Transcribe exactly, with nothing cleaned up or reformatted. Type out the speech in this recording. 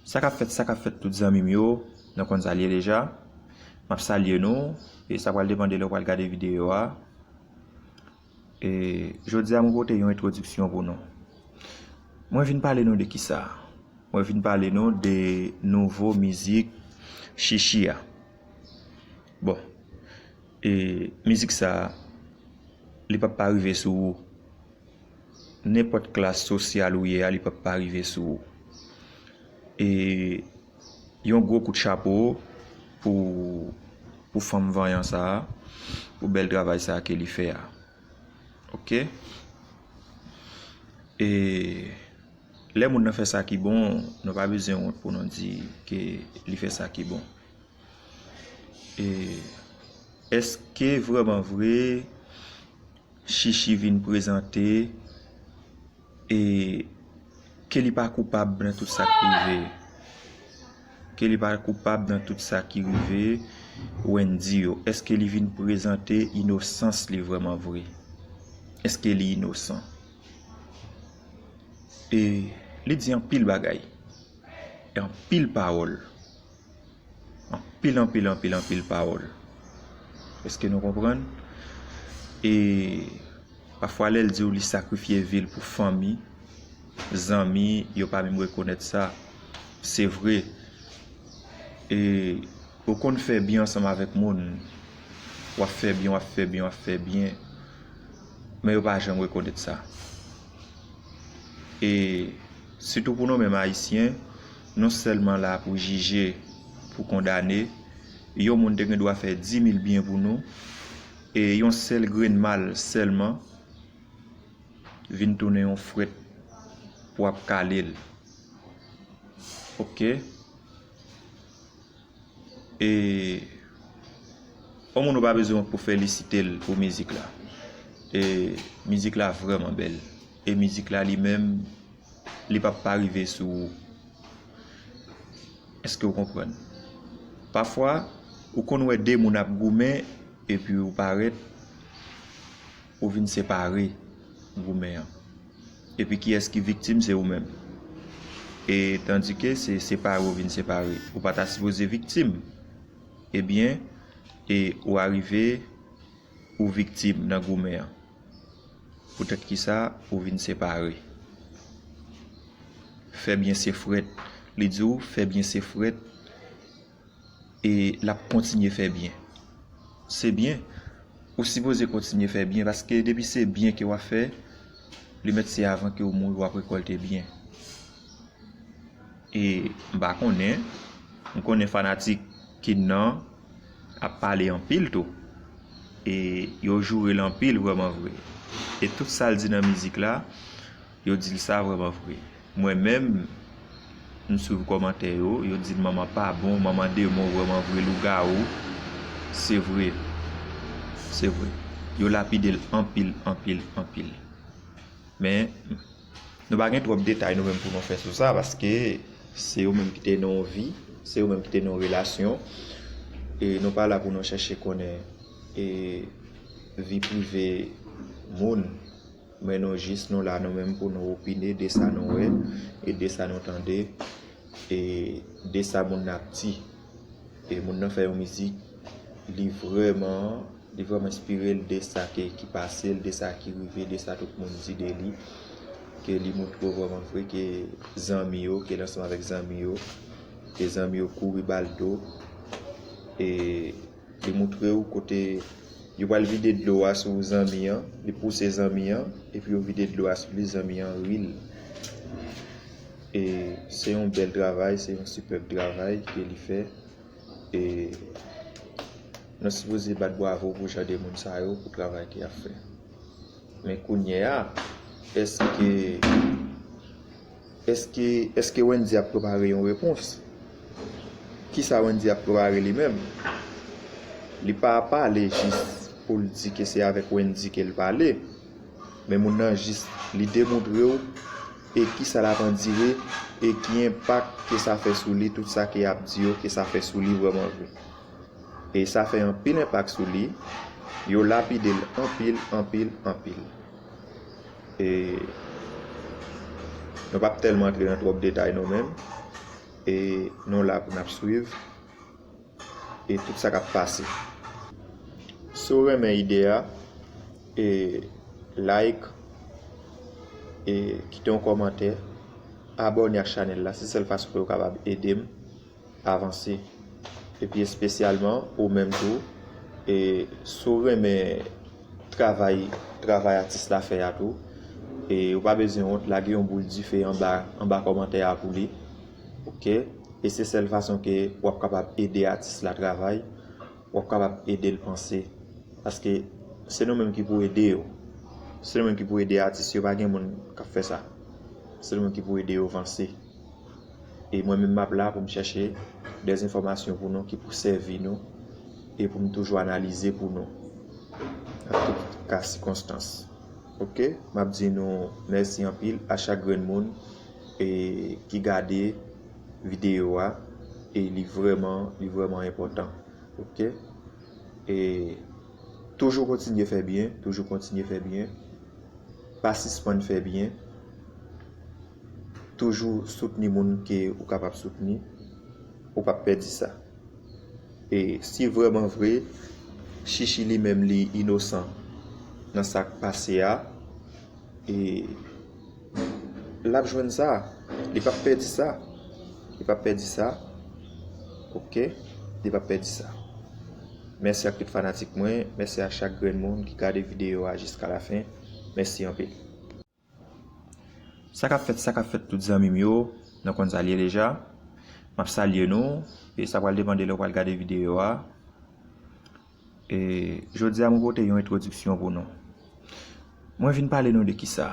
Sa k ap fèt, sa k ap fèt tout zanmi m yo, nou konn sa l ye deja. M ap salye nou, e sa pral depann de lè w pral gade videyo a. E jodi a mwen pote yon entwodiksyon pou nou. Mwen vin pale nou de kisa? Mwen vin pale nou de nouvo mizik Chichi a. Bon, e mizik sa, li p ap pa rive sou ou. Nenpòt klas sosyal ou ye a, li p ap pa rive sou ou. E yon gwo kout chapo pou, pou fanm vanyan sa a, pou bèl travay sa a ke li fè a. Oke? E lè moun nan fè sa ki bon, nou pa bezwen wont pou nou di ke li fè sa ki bon. E èske vrèman vre Chichi vin prezante e ke li pa koupab nan tout sa k rive? Ke li pa koupab nan tout sa ki rive Wendy yo? Èske li vin prezante inosans li vrèman vre? Èske li inosan? E li di anpil bagay, e anpil pawòl. Anpil, anpil, anpil, anpil pawòl. Èske nou konprann? E pafwa lè l di w li sakrifye vi l pou fanmi, zanmi, yo pa menm rekonèt sa. Se vre. E ou konn fè byen ansanm avèk moun. W ap fè byen, w ap fè byen, w ap fè byen. Men yo pa janm rekonèt sa. E sitou pou nou menm Ayisyen, nou sèlman la pou jije, pou kondane. Yon moun te gen dwa fè di mil byen pou nou, e yon sèl grenn mal sèlman vin tounen yon frèt pou ap kale l. Oke? E yon moun ou pa bezwen pou felisite l pou mizik la. E mizik la vrèman bèl. E mizik la li menm, li p ap pa rive sou ou. Èske w konprann? Pafwa, ou konn wè de moun ap goumen, epi ou parèt, ou vin separe goumen an. Epi kiyès ki viktim? Se ou menm. E tandike se separe ou vin separe. Ou pa ta sipoze viktim. Ebyen, e ou arive, ou viktim nan goumen an. Poutèt kisa ou vin separe? Fè byen se frèt. Li di w fè byen se frèt. E l ap kontinye fè byen. Se byen. Ou sipoze kontinye fè byen, paske depi se byen ke w ap fè, li mèt se avan ke w mouri w ap rekòlte byen. E m pa konnen, m konnen fanatik Kid nan ap pale anpil tou. E yo joure l anpil vrèman vre. E tout sa l di nan mizik la, yo di l sa vrèman vre. Mwen menm, m swiv kòmantè yo, yo di l manman pa bon, manman demon vrèman vre, lougawou. Se vre. Se vre. Yo lapide l anpil, anpil, anpil. Men, nou pa gen twòp detay nou menm pou nou fè sou sa, paske se yo menm ki te nan yon vi, se yo menm ki te nan yon relasyon. E nou pa la pou nou chèche konnen, e, vi prive moun. Men nou jis nou la nou menm pou nou opine de sa nou wè e de sa nou tande e de sa moun nan ap di. E moun nan fè yon mizik, li vrèman, li vrèman enspire l de sa ke, ki pase l, de sa ki rive, de sa tout moun di de li. Ke li moutre w vrèman vre ke zanmi yo, ke l ansanm avèk zanmi yo, ke zanmi yo kouri ba l do. E li moutre w kote yo pral vide dlo a sou zanmi an, li pouse zanmi an, epi yo vide dlo a sou li, zanmi an ri l. E se yon bèl travay, se yon sipèb travay ke li fè. E nou sipoze bat bwavo pou jan de moun sa yo, pou travay ke y ap fè. Men kounye a, èske, èske, èske Wendy ap prepare yon repons? Kisa Wendy ap prepare li menm? Li pa pale jis pou l di ke se avèk Wendy ke l pale, men moun nan jis, li demontre w e kisa l ap andire e ki enpak ke sa fè sou li, tout sa ke y ap di yo, ke sa fè sou li vrèman vre. E sa fè anpil enpak sou li. Yo lapide l anpil, anpil, anpil. E nou p ap tèlman antre nan twòp detay nou menm. E nou la pou n ap swiv e tout sa k ap pase. Si w renmen ide a, e like, e kite yon kòmantè, abòne ak chanèl la, se sèl fason pou w kapab ede m avanse. Epi espesyalman ou menm tou, e si w renmen travay travay atis la fè a tou, e ou pa bezwen wont, lage yon boul dife anba anba kòmantè a pou li. Oke? E se sèl fason ke w ap kapab ede atis la travay, w ap kapab ede l panse. Paske se nou menm ki pou ede yo. Se nou menm ki pou ede atis yo, pa gen moun k ap fè sa. Se nou menm ki pou ede yo vanse. E mwen menm m ap la pou m chèche dè enfòmasyon pou nou ki pou sèvi nou e pou m toujou analize pou nou nan tout ka sikonstans. Oke? M ap di nou mèsi anpil a chak grenn moun e ki gade videyo a e li vrèman, li vrèman enpòtan. Oke? E toujou kontinye fè byen, toujou kontinye fè byen. Pa sispann fè byen. Toujou soutni moun ke ou kapab soutni. Ou p ap pèdi sa. E si vrèman vre, Chichi li menm li inosan nan sa k pase a, e l ap jwenn sa. Li p ap pèdi sa. Li p ap pèdi sa. Oke? Li p ap pèdi sa. Mèsi ak tout fanatik mwen. Mèsi a chak grenn moun ki gade videyo a jiska lafen. Mèsi anpil. Sa k ap fèt, sa k ap fèt tout zanmi m yo, nou konn sa l ye deja. M ap salye nou, e sa pral depann de lè w pral gade videyo a. E jodi a mwen pote yon entwodiksyon pou nou. Mwen vin pale nou de kisa?